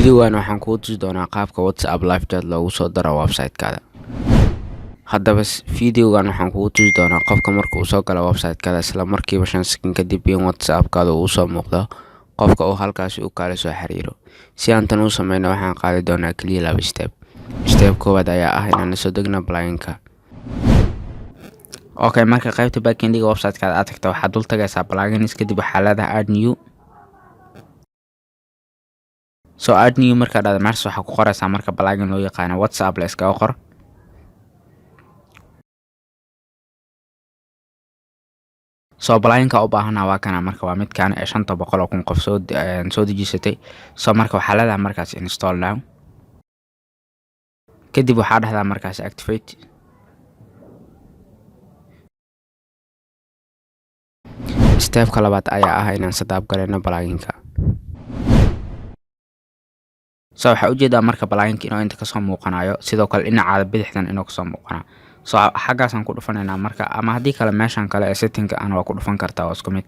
Fiidiyowan waxaan kugu tusi doonaa qaabka WhatsApp live chat loogu soo daro website-kaada. Haddaba fiidiyogan waxaan kugu tusi doonaa qofka marka uu soo galo website-kaada, isla markiiba 5 second kadib in WhatsApp-kaada uu usoo muuqdo qofka uu halkaasi uu kala soo xiriiro. Si aan tan u sameyno, waxaan qaadi doonaa kaliya laba step. Step koowaad ayaa ah inaan lasoo degno plugin-ka. Okay, marka qaybta backendiga website-kaada aad tagto, waxaad dul tagaysaa plugins, kadib waxaa leedahay add new. So add new markaa dhahdo, meeshas waxaa ku qoraysaa marka plugin loo yaqaano WhatsApp, la iskaga qor. So pluginka u baahana waa kana. Marka waa midkan ee 500,000 qof soo dejisatay. So marka waxaa leedahay markaas install now, kadib waxaa dhahdaa markaas activate. Stepka labaad ayaa ah inaan setup gareyno pluginka. So waxaa ujeedaa marka pluginka inuu inta kasoo muuqanayo, sidoo kale dhinacaada bidixdan inuu kasoo muuqanayo. So xaggaasaan ku dhufanaynaa marka, ama haddii kale meeshan kale ee settingka ana waa ku dhufan kartaa, waa isku mid.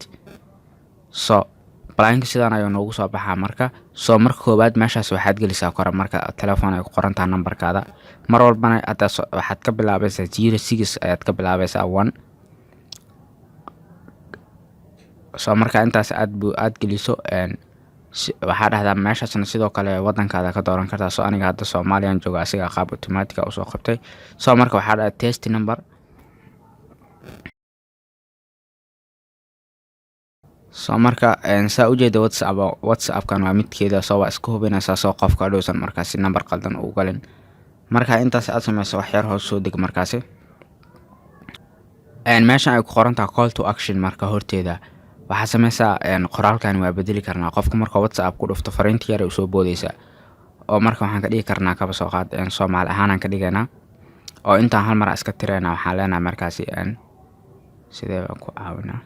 So pluginka sidaan ayuu noogu soo baxaa marka. So marka koowaad meeshaas waxaad gelisaa kore marka telephone ay ku qoran tahay nambarkaada. Mar walbana hadda waxaad ka bilaabaysaa 06 ayaad ka bilaabaysaa, 1. So marka intaas aad bu aad geliso, waxaa dhahdaa meeshaasna sidoo kale wadankaada ka dooran kartaa. So aniga hadda Soomaaliyan jooga, asiga qaab automatic ah usoo qabtay. So marka waxaa dhahdaa test number. So marka saa ujeeda WhatsAppkan waa midkeeda. So waa iska hubinaysaa, soo qofka hadhowsan markaasi number qaldan u galin. Marka intaas aad sameyso, wax yar hoos soo deg. Markaasi meeshan ay ku qoran tahay call to action, marka horteeda waxaa sameysaa qoraalkan waa bedeli karnaa. Qofka marka WhatsApp ku dhufto, fariinta yar ay usoo boodeysaa, oo marka waxaan ka dhigi karnaa, kaba soo qaad, Soomaali ahaanaan ka dhigaynaa, oo intaan hal mar iska tiraynaa. Waxaan leenahay markaasi sidee baan ku caawinaa?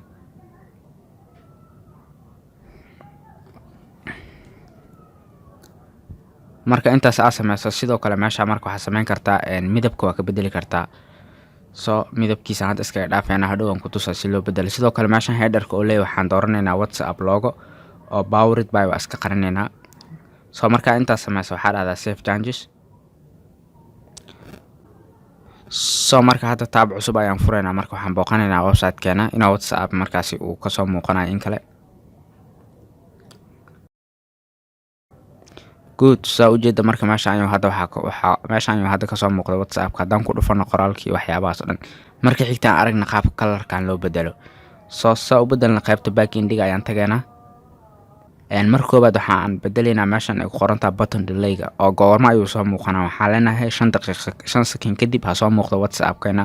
Marka intaas aad sameyso, sidoo kale meesha marka waxaad sameyn kartaa midabka waa ka bedeli kartaa. So midabkiisa hadda iskaga dhaafayna, hadhow aan ku tusaa si loo bedelo. Sidoo kale meeshan headerka oo leeyahay waxaan dooranaynaa WhatsApp logo, oo powered by waa iska qarinaynaa. So marka intaas sameyso, waxaa dhahdaa save changes. So marka hadda tab cusub ayaan furaynaa. Marka waxaan booqanaynaa website-keena inuu WhatsApp markaasi uu kasoo muuqanayo in kale. Good, saa ujeeda marka meesha ayuu hadda waxaa meesha ayuu hadda kasoo muuqda WhatsAppka haddaan ku dhufano qoraalkii, waxyaabahaas oo dhan. Marka xigta aan aragna qaabka colorkan loo bedelo. So saa u bedelna, qaybta backendiga ayaan tagaynaa. Marka koowaad waxaan bedelaynaa meeshan ay ku qorantahay button delayga, oo goorma ayuu soo muuqanaa. Waxaan leenahay 5 daqiiqo, 5 second kadib ha soo muuqdo WhatsAppkeena.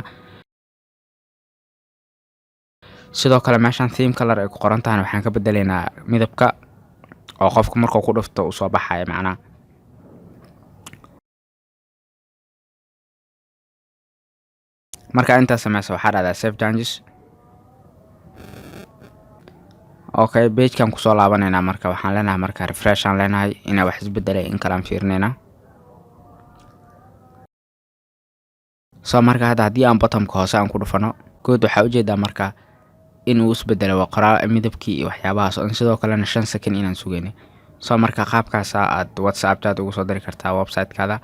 Sidoo kale meeshan theme color ay ku qoran tahayna waxaan ka bedelaynaa midabka oo qofka markuu ku dhufto uu soo baxayo macnaha. Marka intaas sameyso, waxaa dhahdaa save changes. Okay, pagekan kusoo laabanaynaa. Marka waxaan leenahay marka refresh aan leenahay, inaa wax isbedelay in kale aan fiirinaynaa. So marka hadda haddii aan buttonka hoose aan ku dhufano, good, waxaa ujeedaa marka in uu isbedelay waa qoraal midabkii iyo waxyaabahaas oo sidoo kalena 5 second inaan sugeynay. So marka qaabkaasa aad WhatsApp chat ugu soo dari kartaa website-kaada.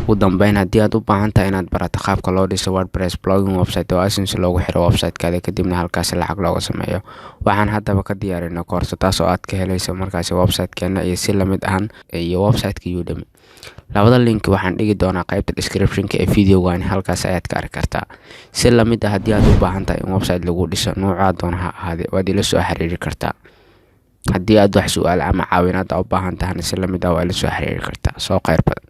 Ugu dambeyn, haddii aad u baahan tahay inaad barato qaabka loo dhiso WordPress blogging website oo AdSense loogu xiro website-kaada, kadibna halkaasi lacag looga sameeyo, waxaan haddaba ka diyaarinay koorso, taas oo aad ka helayso markaasi website-keena iyo si lamid ahan iyo website-ka Udemy. Labada link waxaan dhigi doonaa qaybta description-ka ee videogan, halkaas ayaad ka arki kartaa. Si lamid ah, haddii aad u baahan tahay in website lagu dhiso noocaa doona ha ahaadee, waad ila soo xiriiri kartaa. Haddii aad wax su'aal ama caawinaad u baahan tahana, si lamid ah waa ila soo xiriiri kartaa. Soo kheyr badan.